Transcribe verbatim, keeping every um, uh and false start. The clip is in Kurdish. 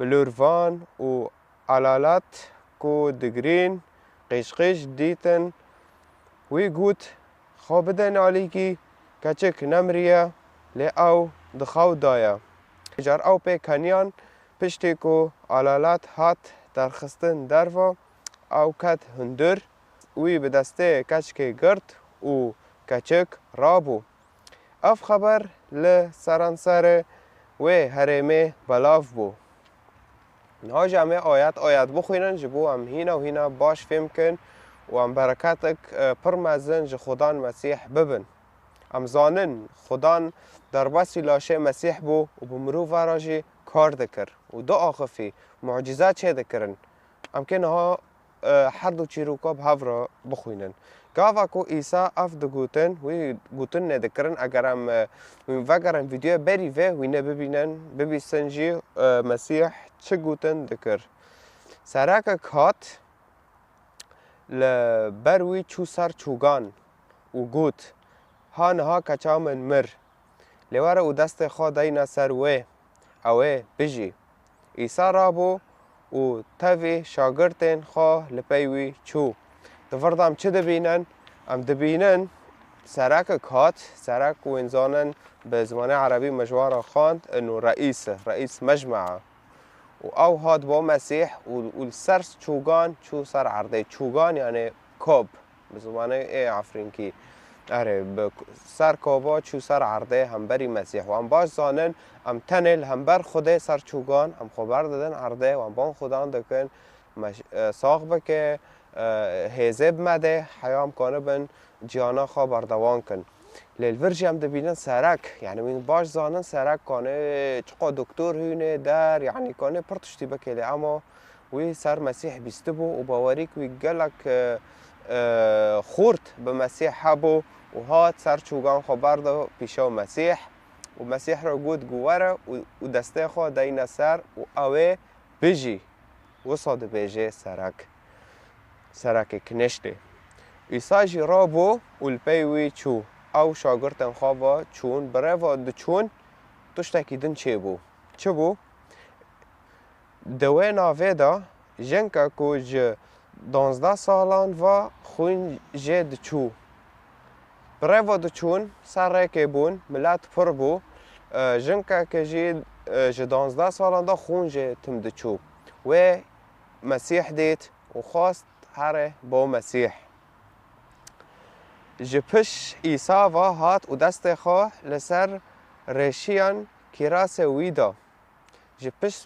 bilûrvan û elalet ku digirîn, qîjqîj dîtin. Wî got, "Xwe bidin alîkî, keçik nemiriye, lê ew di xew de ye." Car ew pê keniyan, piştî ku elalet hat derxistin derve, ew ket hundir, wî bi destê keçikê girt û keçik rabû. Ev xeber li seranserê wê herêmê belav bû. Niha jî em ê ayet ayet bixwînin, ji bo em hîna û hîna baş fêm kin û em bereketek, e, pir mezin ji Xudan Mesîh bibin. Em zanin Xudan derbasî laşê Mesîh bû û bi mirova re jî kar dikir û diaxifî, mucîze çêdikirin. Em kê niha e, her du çîroka bi hev re bixwînin. Gava ku Îsa ev digotin, wî gotin nedikirin, eger em, e, vegerin vîdeoya berî vê, wî nebibînin, bibîstin jî, e, Mesîh çi gotin dikir. Serekek hat, li ber wî çû ser çûgan û got, "Ha niha keça min mir. Lê were û destê xwe deyne ser wê, ew ê bijî." Îsa rabû û tevî şagirtên xwe li pey wî çû. Di vir de em çi dibînin? Em dibînin serekek hat, serek wên zanin bi zimanê erebî me ji wan re xwend, ino reîs e, reîs mecmea. Û ew hat bo Mesîh û, û li ser çûgan çû ser erdê. Çûgan yani kob. Bi zimanê ê Efrînkî. Erê, bi k-, ser koba çû ser erdê hemberî Mesîh. Wan baş zanin, em tenê li hember Xwedê ser çûgan, em xwe berdidin erdê, wan ban Xudan dikin, meş-, e, sax bike, e, hêzê bi me de, heya em kanibin ciyana xwe berdewam kin. Lê li vir jî em dibînin serek, yani wî baş zanin serek kanê çiqa doktor hûnê der, yani kanê pir tiştî bike lê ema wî ser Mesîh bîstibû û bawerîk wî gelek, e, e, xurt bi Mesîh hebû û hat ser çûgan xwe berda pîşa Mesîh û Mesîh re got ku were û, û destê xwe deyne ser û ew ê bijî. Wisa dibêje serek, serekê kiniştê. Îsa jî rabû û li pey wî çû. Ew şagirtên xwe ve çûn, bi rê ve diçûn, tiştekî din çêbû. Çi bû? Di wê navê de jinke ku ji danzdeh salan ve xwîn jê diçû. Bi rê ve diçûn, ser rêkê bûn, milet pir bû. E, jinkeke jî, e, ji danzdeh salan de xwîn jê tim diçû. Wê Mesîh dît û xwest here bo Mesîh. Ji pişt Îsa ve hat û destê xwe li ser rêşiyan kîrasê wî da. Ji pişt